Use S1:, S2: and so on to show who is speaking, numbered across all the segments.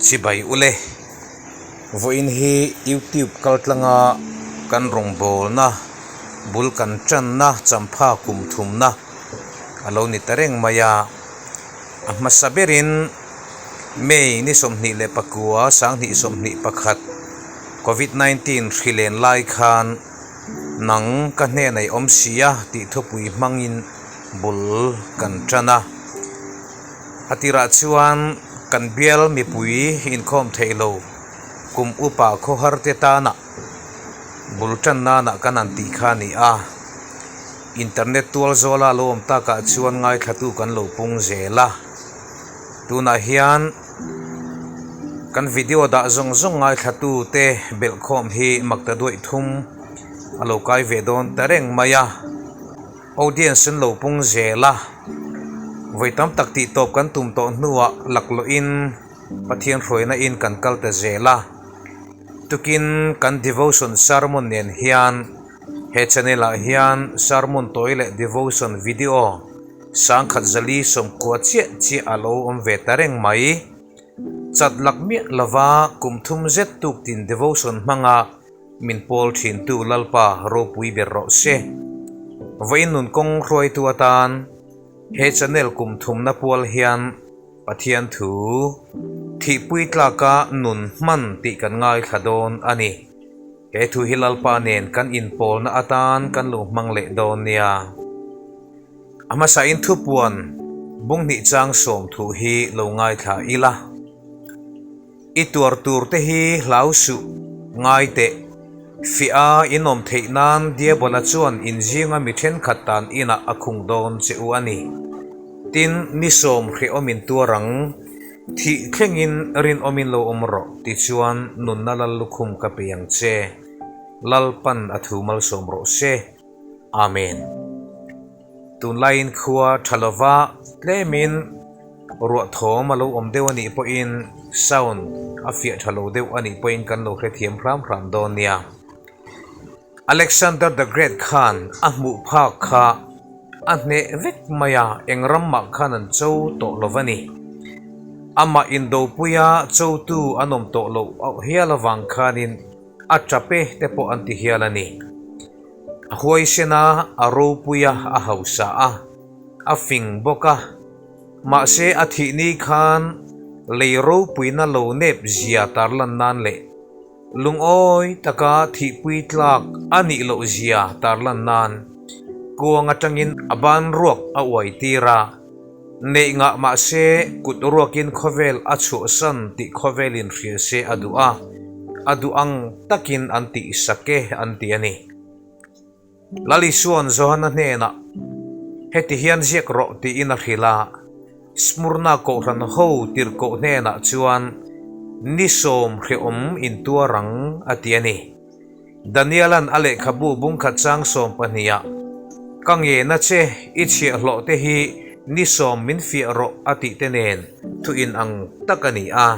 S1: Chibai ule, vawiin hi YouTube kaltlanga kan rawngbawlna bul kan tanna champha kum thumna a lo ni ta reng mai a. A hmasa berin May ni 29 2021 Covid 19 hri len lai khan nang ka hnenah i awm si a tih thupui hmangin bul kan tan a. A tirah chuan kan bial mipui inkhawm theih lo kum upa khawhar te tana bul tan nana kan han tih kha a ni a. Internet tual zawla lo awm takah chuan ngaithlatu kan lo pung zel a. Tunah hian kan video dah zawng zawng ngaithlatu te belhkhawm hi makta duaih thum a lo kai ve dawn ta reng mai a. Audience an lo pung zel a, vawi tam tak tih tawp kan tum tawh hnuah laklawhin Pathian hruaina in kan kal ta zel a. Tukin kan devotion sermon nen hian he channel ah hian sermon tawi leh devotion video sangkhat zali sawmkua chiah chiah a lo awm ve ta reng mai. Chat lak miah lova kum thum zet tuktin devotion hmanga Min pawl thintu Lalpa ropui ber rawh se. Vawiin nun kawng hruaitu atan he channel kum thumna pual hian Pathian thu thihpui tlaka nun hman tih kan ngaithla dawn a ni. He thu hi Lalpa nen kan inpawlna atan kan lo hmang leh dawn nia. A hmasain thupuan bunghnih chang sawm thu hi lo ngaithla ila. I tuar tur te hi hlau suh, ngai teh. Fiah a inawm theih nan Diabola chuan inzinga mi thenkhat tan inah a khung dawn che u a ni. Tin, ni sawm hrehawmin tuar ang, thih thlengin rinawmin lo awm rawh tichuan nunna lal lukhum ka pe ang che. Lalpan a thu malsawm rawh se. Amen. Tunlaiin khua tha lova tlemin ruah thawm a lo awm deuh a nih pawhin sound a fiah tha lo deuh a nih pawhin kan lo hrethiam hram hram dawn nia. Alexander the Great khan a hmuh phak kha a hneh vek mai a, eng ram mah khan an cho tawh lo va ni. Amah indopuia chotu an awm tawh loh hial avang khanin a tap e te pawh an ti hial a ni. A huaisen a, a ropui a, a hausa a, a fing bawk a. Mahse a thih ni khan lei ropuina lo nep zia tarlan nan leh lungawi taka thihpui tlak a nih loh zia tarlan nan kuang atangin a ban ruak a uai tir a. Neih ngah mahse kut ruakin khawvel a chhuahsan tih khawvelin hria se a duh a, a duh ang takin an tihsak e an ti a ni. Lal Isua'n Johana hnenah, Heti hian ziak rawh tiin a hrilh a, Smurna kohhran ho tirhkoh hnenah chuan ni sawm hrehawm intuar ang a ti a ni. Daniela'n a lehkhabu bungkhat chang sawm pahniha, Ka ngena che, i chhiahhlawh te hi ni sawm min fiah rawh a tih te nen thu inang tak a ni a.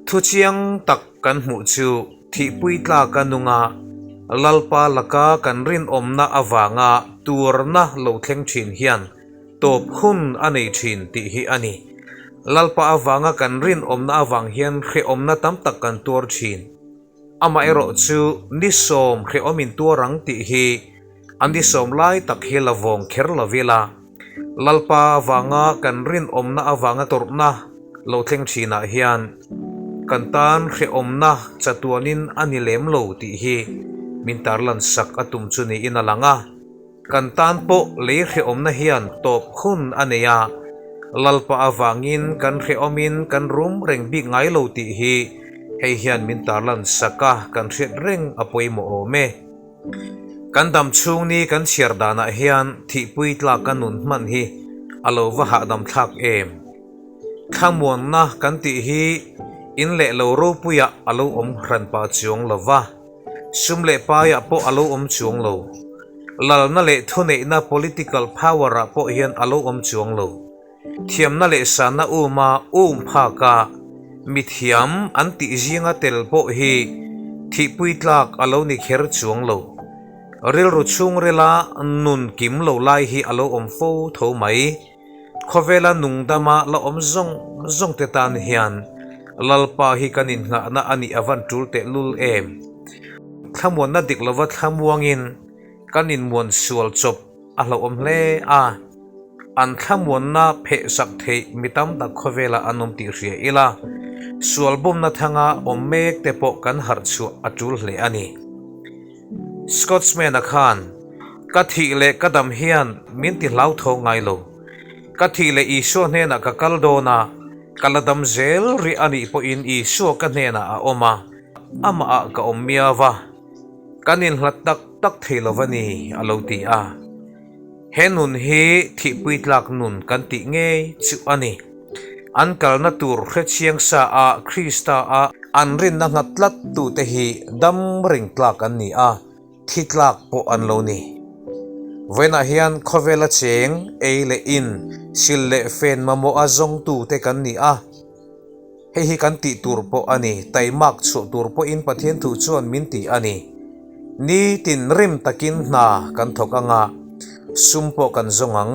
S1: Thu chiang tak kan hmuh chu thihpui tlaka nunga Lalpa laka kan rinawmna avanga tuarna lo thleng thin hian tawp hun a nei thin tih hi a ni. Lalpa avanga kan rinawmna avang hian hrehawmna tam tak kan tuar thin. Amaherawh chu ni sawm hrehawm in tuar ang tih hi a ni sawm lai tak hi la vawng kher lo ila, Lalpa avanga kan rinawmna avanga tawrhna lo thleng thinah hian kan tan hrehawmna chatuanin a ni lem lo tih hi min tarlan sak a tum chu niin a lang a. Kan tan pawh lei hrehawmna hian tawp hun a nei a, Lalpa avangin kan hrehawmin kan rum reng bik ngai lo tih hi hei hian min tarlan sak a, kan hriat reng a pawimawh awm e. Kan dam chhung ni kan chhiar danah hian thihpui tlaka nun hman hi a lo va hahdam thlak em? Thlamuanna kan tih hi in leh lo ropuiah a lo awm hran pah chuang lo va. Sum leh paiah pawh a lo awm chuang lo. Lalna leh thuneihna political power ah pawh hian a lo awm chuang lo. Thiamna leh sanna uma um phaka mithiam an tih zinga tel pawh hi thihpui tlak a lo ni kher chuang lo. Rilru chhungrila nun kim lo lai hi a lo awm fo tho mai. Khawvela nungdama la awm zawng zawngte tan hian Lalpa hi kan innghahna a nih a van tul tehlul em? Thlamuanna dik lova thlamuangin kan inmuan sual chawp a hlauhawm hle a, an thlamuanna phehsak theih mi tam tak khawvelah an awm tih hria ila, sual bawmna thanga awm mek te pawh kan harh chhuah a tul hle a ni. Scotsman-a khan, Ka thih leh ka dam hian min ti hlauthawng ngai lo. Ka thih leh Isua hnenah ka kal dawn a, ka la dam zel rih a nih pawhin Isua ka hnenah a awm a, amahah ka awm miau va. Kan inhlat tak tak thei lo va ni, a lo ti a. He nun hi thihpui tlak nun kan tih ngei chu a ni. An kalna tur hrechiang sa a Krista a an rinna nghat tlat tute hi dam ring tlak an ni a, thi tlak pawh an lo ni. Vawiinah hian khawvela cheng, ei leh in, sil leh fen mamawha zawngtute kan ni a. Hei hi kan tih tur pawh a ni, taimak chhuah tur pawhin Pathian thu chuan min ti a ni. Nitin rim takin hna kan thawk anga, sum pawh kan zawng ang.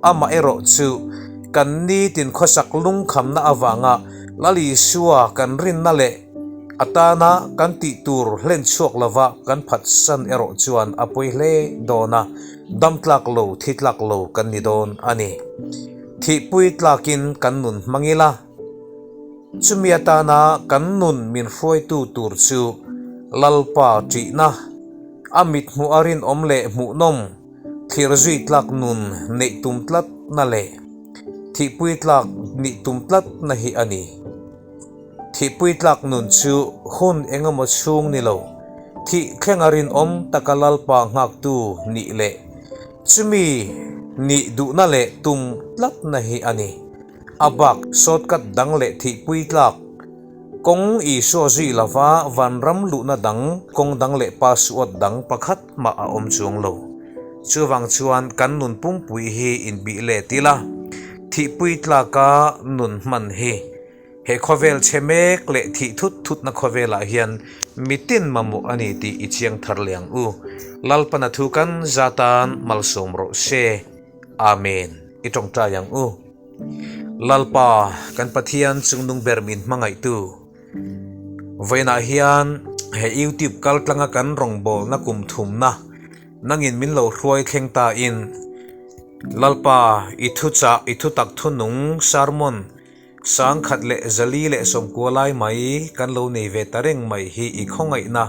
S1: Amah erawh chu kan nitin khawsak lungkhamna avanga Lal Isua kan rinna leh a tana kan tih tur hlen chhuak lova kan phatsan erawh chuan a pawi hle dawn a, dam tlak lo, thi tlak lo kan ni dawn a ni. Thihpui tlakin kan nun hmang ila. Chumi atana kan nun min hruaitu tur chu Lalpa ṭihna, a mithmuh a rinawm leh hmuhnawm, thlir zui tlak nun neih tum tlatna leh thihpui tlak nih tum tlatna hi a ni. Thihpui tlak nun chu hun engemaw chhung ni lo, thih thlenga rinawm taka Lalpa nghaktu nih leh chumi nih duhna leh tum tlatna hi a ni. A bak shortcut dang leh thihpui tlak kawng Isua zui lova vanram luhna dang kawng dang leh password dang pakhat mah a awm chuang lo. Chuvang chuan kan nun pumpui hi inbih let ila, thihpui tlaka nun hman hi he khawvel chhe mek leh thih thut thutna khawvelah hian mitin mamawh a ni tih i chiang thar leh ang u. Lalpana thu kan za tan malsawm rawh se. Amen. I tawngtai ang u. Lalpa, kan Pathian chungnung ber min hmangaihtu. Vawiinah hian he YouTube kal tlanga kan rawngbawlna kum thumna nangin min lo hruai thleng ta in Lalpa, i thuchah, i thutak thunung, sermon, 1149 lai mai kan lo nei ve ta reng mai hi i khawngaihna,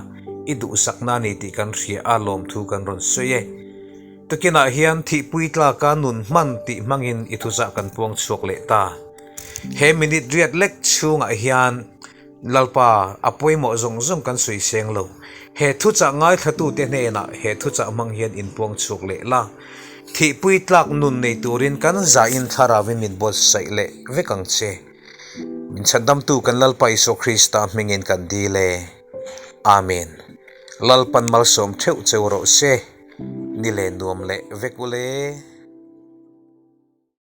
S1: i duhsakna a ni tih kan hria a, lawmthu kan rawn sawi e. Tukinah hian thihpui tlaka nun hman tih hmangin i thuzah kan puang chhuak leh ta. He minute riat lek chhungah hian Lalpa, a pawimawh zawng zawng kan sawi seng lo. He thuchah ngaithlatute hnenah he thuchah hmang hian inpuang chhuak leh la. Thihpui tlak nun nei turin kan zahin thlarauin min buatsaih leh vek ang che. Min chhandamtu kan Lalpa Isua Krista hmingin kan dil e. Amen. Lalpan malsawm theuh cheu rawh se. Ni leh nuam leh vek ule.